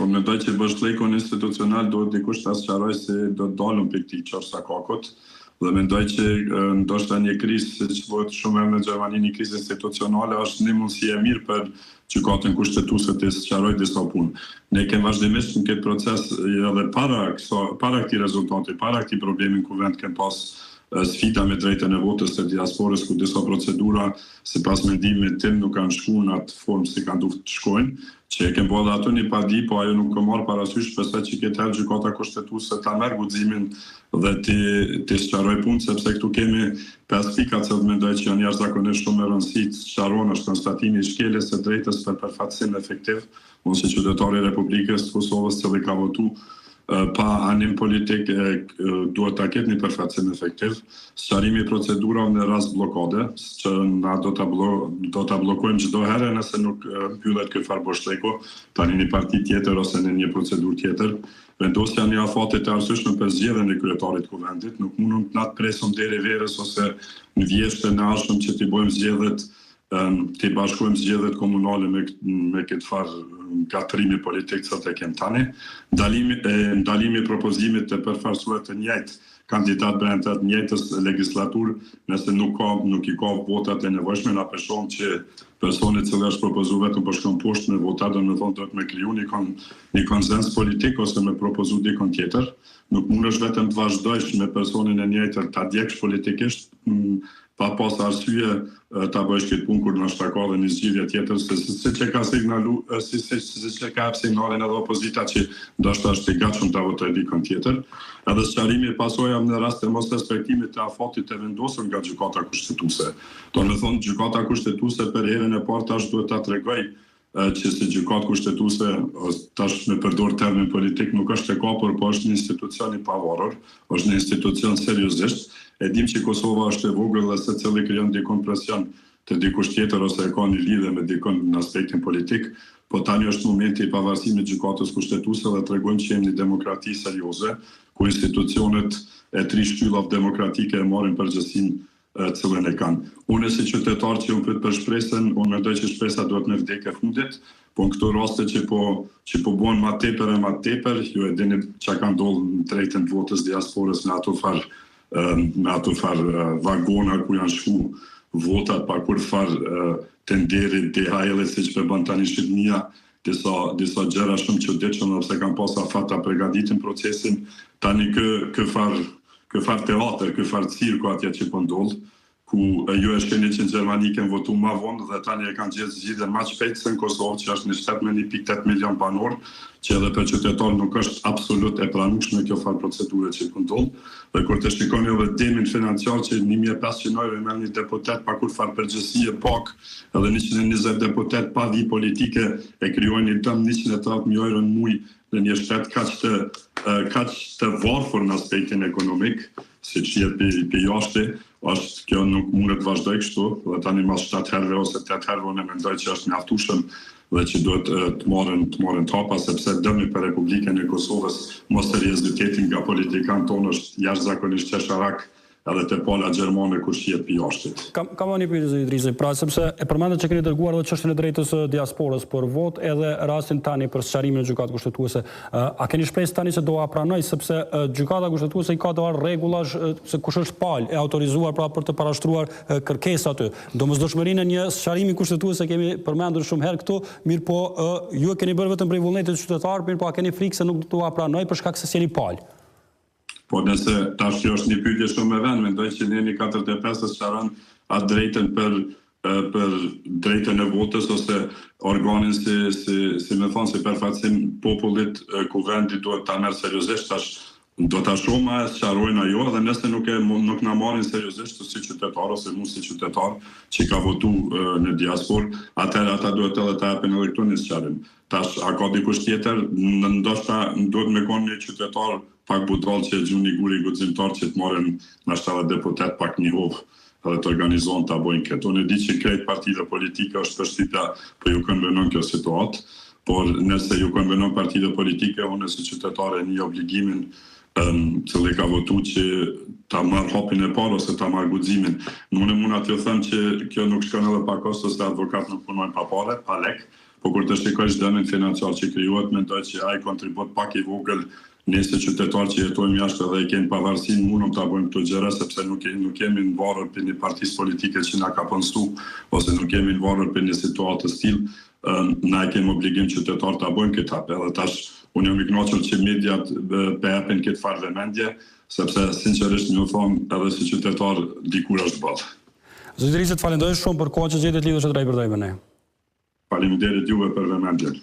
Unë mendoj që boshllëkun institucional duhet dikush ta sqarojë si do të dalim prej këtij qorrsokakut dhe mendoj që ndoshta një krizë siç bëhet shumë herë në Gjermani një krizë institucionale është një mundësi e mirë për Gjykatën Kushtetuese të sqarojë disa punë. Ne kem vazhdimisht në këtë proces edhe para kësa, para këtij rezultati, para këtij problemi në Kuvend kem pas sfida me drejtën e votës të diasporës ku disa procedura sipas mendimit tim nuk kanë shku në atë formë si kanë duhet të shkojnë, që e kem bo edhe aty një padi, po ajo nuk ka marrë parasysh, shpresoj që këtë herë Gjykata Kushtetuese ta merr guximin dhe t'i t'i sqarojë punët, sepse këtu kemi pesë pika të cilat mendoj që janë jashtëzakonisht shumë me rëndësi të sqarohen, është konstatimi i shkeljes së drejtës për përfaqësim efektiv, unë si qytetar i Republikës së Kosovës i cili ka votu pa anim politik duhet ta ketë një përfaqësim efektiv. Sqarimi i procedurave në rast bllokade, që na do ta do ta bllokojmë çdo herë nëse nuk mbyllet ky farë boshllëku, tani një parti tjetër ose në një procedurë tjetër. Vendosja e një afati të arsyeshëm për zgjedhjen e kryetarit të Kuvendit, nuk mundum na të presim deri verës ose në vjeshtën e ardhshëm që t'i bëjmë zgjedhjet T'i bashkojmë zgjedhjet komunale me me këtë farë ngatërrimi politik që e kem tani. Ndalimi e ndalimi i propozimit të përfaqësuar të njëjtë kandidat brenda të njëjtës legjislaturë, nëse nuk ka nuk i ka votat e nevojshme, na po shohim që personi i cili është propozu vetëm po shkon poshtë me vota, domethonë duhet me kriju një kon një konsens politik ose me propozu dikon tjetër. Nuk mundesh vetëm të vazhdojsh me personin e njëjtë ta djegsh politikisht, pa pas arsye ta bëjsh këtë punë kur ndoshta ka dhe një zgjidhje tjetër se siç e ka signalu si si siç e ka jap signalin edhe opozita që ndoshta është i gatshëm ta votojë dikon tjetër edhe sqarimi i pasojave në rast të mosrespektimit të afatit të vendosur nga Gjykata Kushtetuese. Domethonë Gjykata Kushtetuese për herën e parë tash duhet ta tregojë që si Gjykatë Kushtetuese, tash me përdor termin politik, nuk është e kapur, po është një institucion i pavarur, është një institucion seriozisht. E dim që Kosova është e vogël dhe secili krijon dikun presion te dikush tjetër ose e ka një lidhje me dikun në aspektin politik, po tani është momenti i pavarësimit të Gjykatës Kushtetuese dhe tregojmë që jemi një demokraci serioze, ku institucionet e tri shtyllave demokratike e marrin përgjegjësinë të cilën e kanë. Unë si qytetar që jam pyet për shpresën, unë mendoj që shpresa duhet me vdekë e fundit, po në këto raste që po që po bëhen ma tepër e ma tepër, ju e dini çka ka ndodhur në drejtën e votës diasporës me ato far me ato far vagona ku janë shku votat pa kurrfar tenderi DHL siç po bën tani Shqipnia, disa disa gjëra shumë çuditshëm edhe pse kanë pas afat ta pregaditin procesin, tani ky ky far ky far teatër, ky far cirku atje që po ndodh, ku ju e shihni që në Gjermani kanë votu ma vonë dhe tani e kanë gjetë zgjidhjen ma shpejt se në Kosovë, që është një shtet me 1.8 milion banorë, që edhe për qytetarë nuk është absolut e pranueshme kjo far procedure që po ndodh. Dhe kur të shikoni edhe demin financiar që 1500 euro i merr një deputet pa kurrfar përgjegjësie pak, Edhe 120 deputetë pa vijë politike e krijojnë një dëm 130.000 euro në muj në një shtet kaq të kaq të varfër në aspektin ekonomik, siç shihet pi pi jashti, është kjo nuk mundet të vazhdojë kështu dhe tani mas 7 herëve ose 8 herëve unë mendoj që është mjaftueshëm dhe që duhet të marrin të marrin hapa sepse dëmi për Republikën e Kosovës mosserioziteti nga politikanët tonë është jashtëzakonisht qesharak edhe te pala gjermane kur shihet pi jashtit. Kam kam një pyetje zoti Idrizi, pra sepse e përmendët që keni dërguar edhe çështjen e drejtës së diasporës për votë edhe rastin tani për sqarimin e Gjykatës Kushtetuese. A keni shpresë tani se do ua pranojë sepse Gjykata Kushtetuese i ka do rregullash se kush është palë e autorizuar pra për të parashtruar kërkesë aty. Domosdoshmërinë e një sqarimi kushtetues e kemi përmendur shumë herë këtu, mirëpo ju e keni bërë vetëm prej vullnetit qytetar, mirëpo a keni frikë se nuk do t'ua pranojë për shkak se s'jeni palë? Po nëse tash kjo është një pyetje shumë me vend, mendoj që neni 45 e sqaron atë drejtën për për drejtën e votës ose organin si si si me thonë si përfaqësim popullit kuvendi duhet ta merr seriozisht tash do ta shohim a e sqarojnë ajo edhe nëse nuk e nuk na marrin seriozisht si qytetar ose mu si qytetar që ka votu në diasporë, atëherë ata duhet edhe ta japin edhe këtu një sqarim. Tash a ka dikush tjetër, ndoshta duhet me kon një qytetar pak budall që e gjun një guri guximtar që të marrin ndoshta edhe deputet pak një hov edhe të organizohen ta bojnë këtë. Unë e di që krejt partive politike është përshtypja po ju konvenon kjo situatë, por nëse ju konvenon partive politike, unë si qytetar e nij obligimin cili ka votu që ta marr hapin e parë ose ta marr guximin. Unë mund t'ju them që kjo nuk shkon edhe pa kosto se advokat nuk punojnë pa pare, pa lek, Po kur të shikojsh dëmin financiar që krijohet, mendoj që ai kontribut pak i vogël ne si qytetarë që jetojmë jashtë edhe e kemi pavarësinë mundëm ta bëjmë këto gjëra sepse nuk nuk jemi nvarur prej një partisë politike që na ka punësu ose nuk jemi nvarur prej një situate të tillë, na e kemi obligim qytetarë ta bëjmë këtë hap. Edhe tash unë jam i kënaqur që mediat pe japin këtë farë vëmendje, sepse sinqerisht me ju thonë edhe si qytetar dikur është boll. Zoti Idrizi, të falenderoj shumë për kohën që gjetët të lidheshe drejtpërdrejt me ne. Faleminderit juve për vëmendjen.